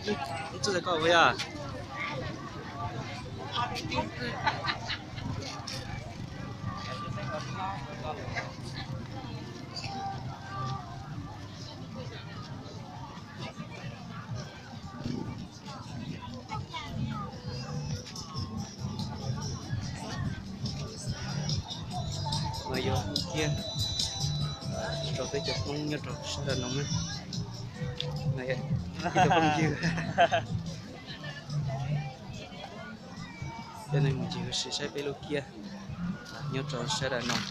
Ib txoj koj ua yog. No yog kiab rau peb cov Hmoob nyob rau sab Dab Noo na. Ib cov phooj ywg, coj nej mus ncig ua si saib peb lub kiab nyob rau sab Dab Noo.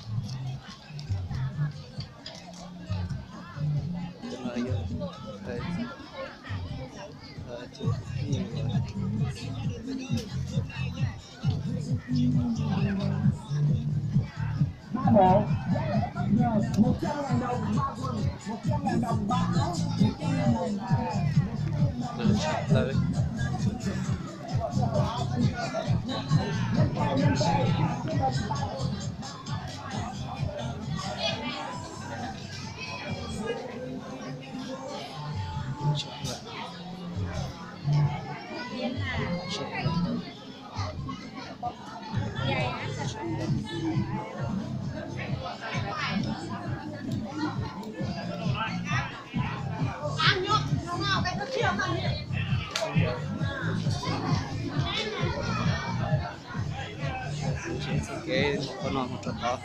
Txoj kev mus qhov no mus rau tod.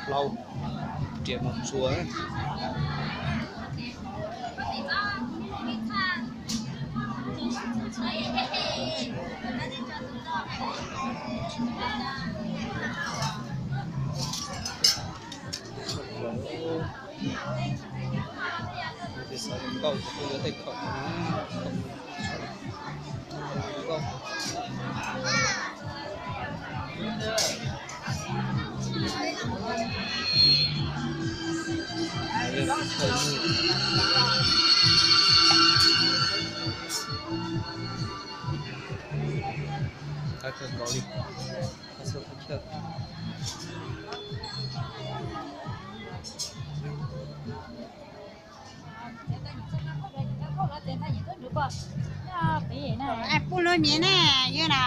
Plaub riam mus txuas. Tes xav nkauj kuv yuav tej khaum nkauj. Qab kawg nkaus li. Qab xub qab chaw. Pub lub miv na, yog na.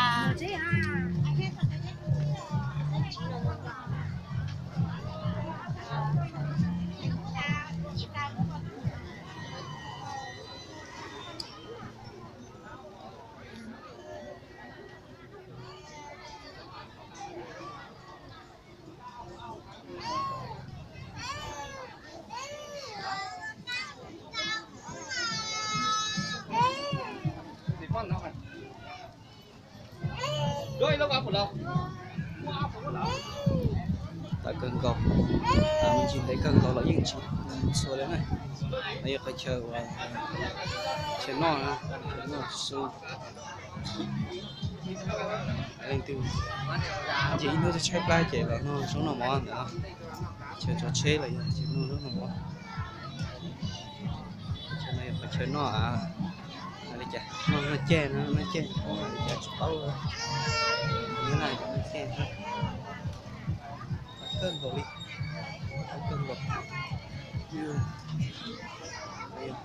Tawv kawg nkaus, me ntsis ntev kawg nkaus los yeej tsis txhua li na. No yog qhov chaw uas chaw noj, chaw noj su. Leej twg nce ib hnub tshaib plab ces los noj zaub noj mov ntawm no. Chaw tso tsheb los yog chaw noj zaub noj mov. Chaw no yog qhov chaw noj, li cas noj, noj ceg no, noj ceg li cas tsis paub. Nyob no noj ceg, tawv kawg nkaus li, tawv kawg nkaus.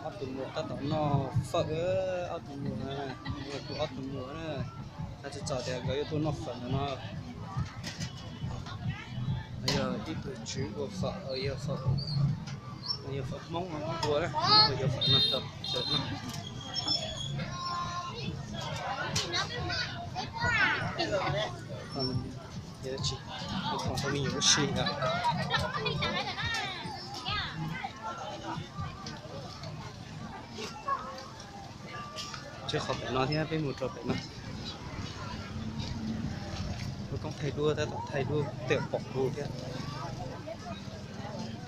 Ob tug muam tab tom noj fawm, ob tug muam, kuv ob tug muam na. Xav tsis txog tias nkawd yuav tuaj noj fawm ntawm no. No yog ib tug tswv ua fawm, yog fawm, yog fawm Hmoob ua na, yog fawm no rau sawv daws noj. Yog dab tsi, ib khoom tau me nyuam lub sij hawm. Tsis qhov pem no thiab, peb mus rau pem no. Lub koob thaij duab tab tom thaij duab tej pom kuv thiab.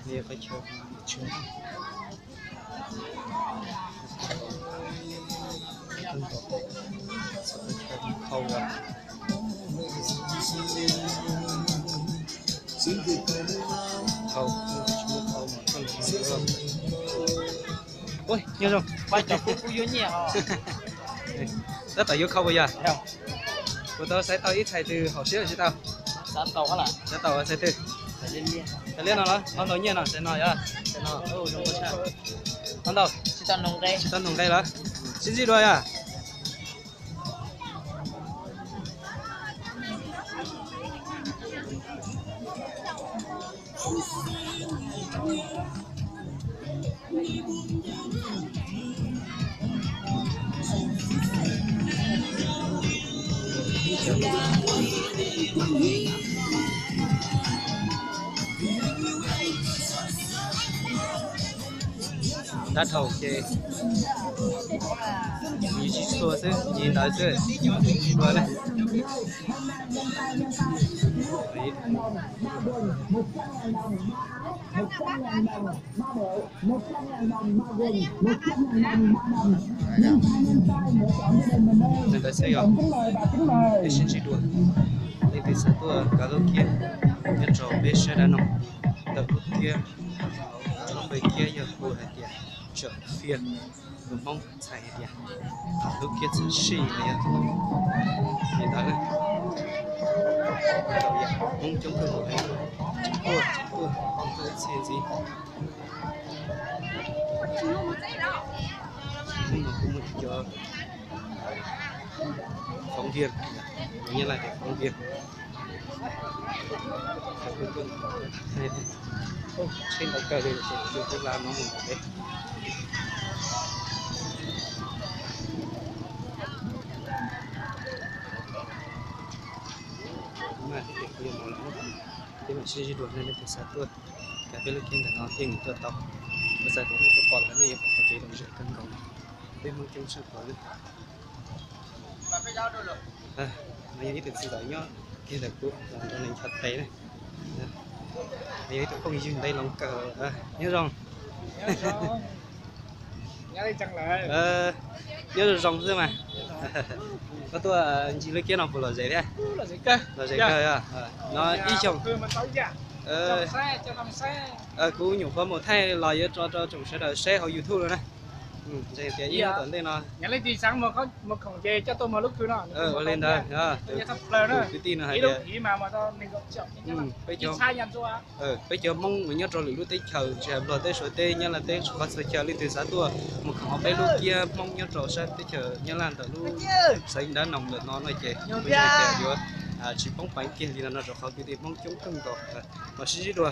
Nws yog qhov chaw tshwm khau, khau, khau mas koj nyob zoo. Tab tom yuav khau puas yog? Kuv tau xaiv tau ib txhais twg hauv siab los tsis tau? Xav tau xaiv twg? Txhais liab no los ho ntau nyiaj no, txhais no yog, txhais no, ho ntau, tsis tau nug nqe los? Sib ntsib dua yog. Dab dhau ces yus tsis txhua xwb, yus ntawd xwb, tsis txhua na. Ntawd xwb yog peb sib ntsib dua, leej twg xav tuaj kav lub kiab nyob rau peb sab dab no, ntawm lub kiab, lub peb kiab yog hu hais tias Tsom Fias, tus Hmoob txhais hais tias lub kiab txhais sij no yog li ntawd. Hmoob coob kawg nkaus, tseem tuaj tseem tuaj, tuaj ib txhia ntxiv. Hnub no kuv muaj cov phóng viên, Nyab Laj tias phóng viên. Tsheb ntau kawg li ces kuv la no mus pem. Kuv mam li tias kuv yuav mus lawm, peb mam sib ntsib dua nej leej twg xav tuaj kav peb lub kiab ntawm no yeej tuaj tau. Kuv xav tias nej twb pom lawm, nej yuav pom qhov kev lom zem kawg nkaus, peb Hmoob coob tshaj plaws na. No yog ib tug txiv tawm nyob kiag ntawm kuv los nrog nws ncho tes na. No yog ib tug phooj ywg Ntev Loo Kawm, nyob zoo. Nyob zoo zoo xwb mas. Koj tuaj ncig lub kiab no puas lom zem thiab? Lom zem kawg. No ib xyoos kuv nyuam qhuav mus thaij los yuav tso rau tsoom sawv daws saib hauv YouTube no na. Tias ib hnub tom ntej no ua li ntawd, tus kwv tij no hais tias peb cov, peb cov Hmoob uas nyob rau lwm lub teb chaws tsis hais Nplog teb, Suav teb, Nyab Laj teb, qhov txhia chaw leej twg xav tuaj mus khoom hauv peb lub kiab Hmoob nyob rau sab teb chaws Nyab Laj ntawm lub xeev Dab Noog ntawm no no ces peb tias yuav tsis poob peev kiag li no no rau qhov kwv tij Hmoob coob kawg nkaus. Mam sib ntsib dua.